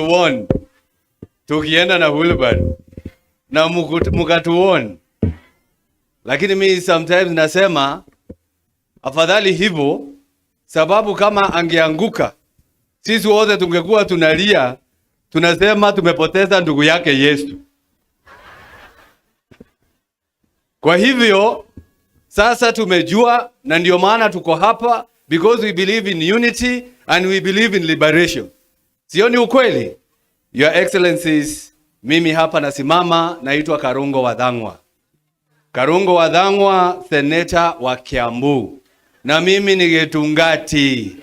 Tuone tukienda na wheelbarrow na mukatuone, lakini mi sometimes nasema afadhali hivyo, sababu kama angeanguka sisi wote tungekuwa tunalia, tunasema tumepoteza ndugu yake Yesu. Kwa hivyo sasa tumejua, na ndio maana tuko hapa, because we believe in unity and we believe in liberation. Sio ni ukweli? Your Excellencies, mimi hapa nasimama, naitwa Karungo Wathang'wa. Karungo Wathang'wa, seneta wa Kiambu, na mimi ni Gitungati.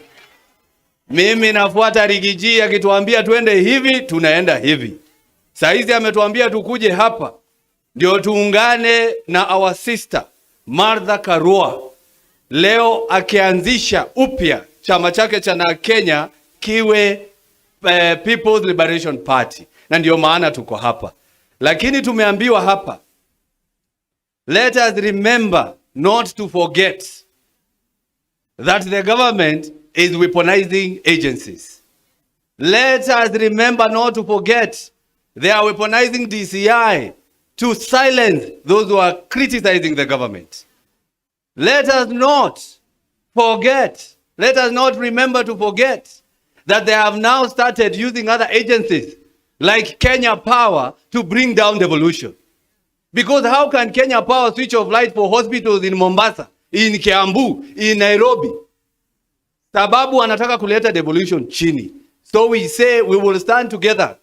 Mimi nafuata Riggy G akituambia tuende hivi, tunaenda hivi. Saizi ametuambia tukuje hapa ndio tuungane na our sister Martha Karua leo akianzisha upya chama chake cha na Kenya kiwe People's Liberation Party, na ndio maana tuko hapa. Lakini tumeambiwa hapa, let us remember not to forget that the government is weaponizing agencies. Let us remember not to forget they are weaponizing DCI to silence those who are criticizing the government. Let us not forget, let us not remember to forget that they have now started using other agencies like Kenya Power to bring down devolution. Because how can Kenya Power switch off light for hospitals in Mombasa, in Kiambu, in Nairobi? Sababu wanataka kuleta devolution chini. So we say we will stand together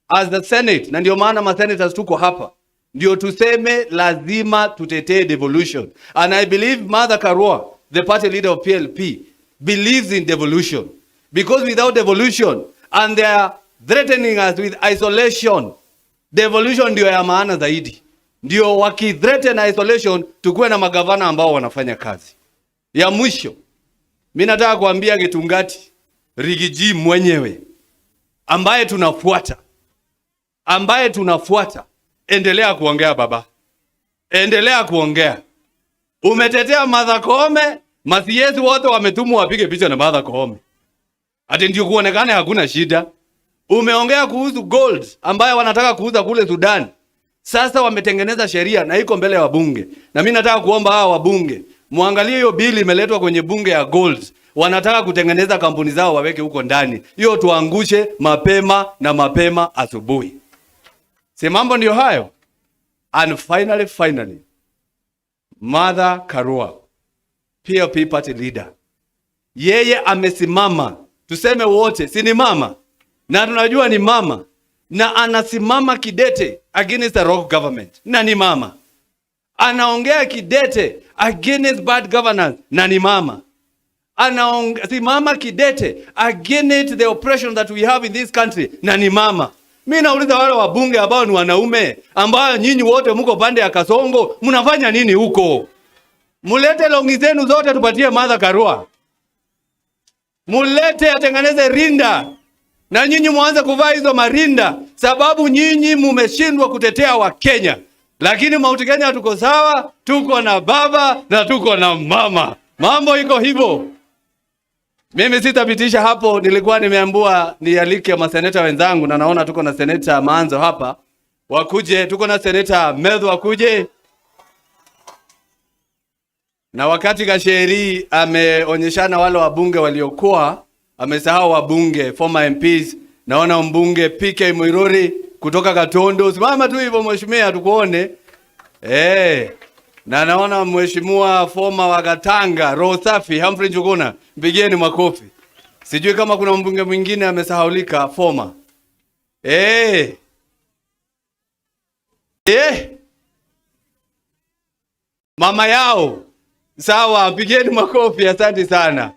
as the Senate, na ndio maana ma senators tuko hapa, ndio tuseme lazima tutetee devolution. And I believe Martha Karua, the party leader of PLP, believes in devolution. Because without devolution, and they are threatening us with isolation, devolution ndio ya maana zaidi. Ndio wakithreaten isolation, tukuwe na magavana ambao wanafanya kazi. Ya mwisho, mi nataka kuambia Gitungati Riggy G mwenyewe ambaye tunafuata, endelea kuongea baba, endelea kuongea. Umetetea Martha Koome, ma-CS wote wametumwa wapige picha na Martha Koome, ati ndio kuonekana hakuna shida. Umeongea kuhusu gold ambayo wanataka kuuza kule Sudan. Sasa wametengeneza sheria na iko mbele ya wabunge, na mimi nataka kuomba hawa wabunge muangalie hiyo bili imeletwa kwenye bunge ya gold. Wanataka kutengeneza kampuni zao waweke huko ndani, hiyo tuangushe mapema na mapema asubuhi. Si mambo ndio hayo? And finally, finally, Martha Karua, PLP party leader, yeye amesimama, tuseme wote, si ni mama na tunajua ni mama, na anasimama kidete against the rogue government, na ni mama anaongea kidete against bad governance, na ni mama anasimama kidete against the oppression that we have in this country, na ni mama. Mi nauliza wale wabunge ambao ni wanaume, ambao nyinyi wote mko pande ya Kasongo, mnafanya nini huko? Mulete longi zenu zote tupatie Martha Karua, mulete atengeneze rinda na nyinyi mwanze kuvaa hizo marinda, sababu nyinyi mumeshindwa kutetea Wakenya. Lakini Mount Kenya tuko sawa, tuko na baba na tuko na mama, mambo iko hivyo. Mimi sitapitisha hapo, nilikuwa nimeambiwa nialike maseneta wenzangu, na naona tuko na seneta Maanzo hapa wakuje, tuko na seneta Methu wakuje, na wakati Gasheri ameonyeshana wale wabunge waliokuwa, amesahau wabunge former MPs. Naona mbunge PK Muiruri kutoka Gatundu, simama tu hivyo mheshimiwa, tukuone eh. Na naona mheshimiwa former wa Gatanga roho safi Humphrey Njuguna, mpigieni makofi. Sijui kama kuna mbunge mwingine amesahaulika former. Eh. Eh. Mama yao. Sawa, pigeni makofi, asante sana.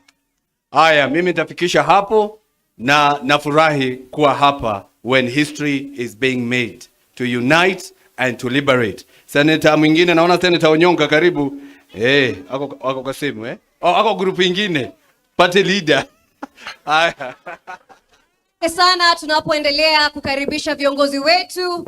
Haya, mimi nitafikisha hapo na nafurahi kuwa hapa when history is being made to unite and to liberate. Senator mwingine naona Senator Onyonka karibu. Eh, ako kwa simu eh? Oh, ako group ingine. Party leader. Haya. Sana tunapoendelea kukaribisha viongozi wetu.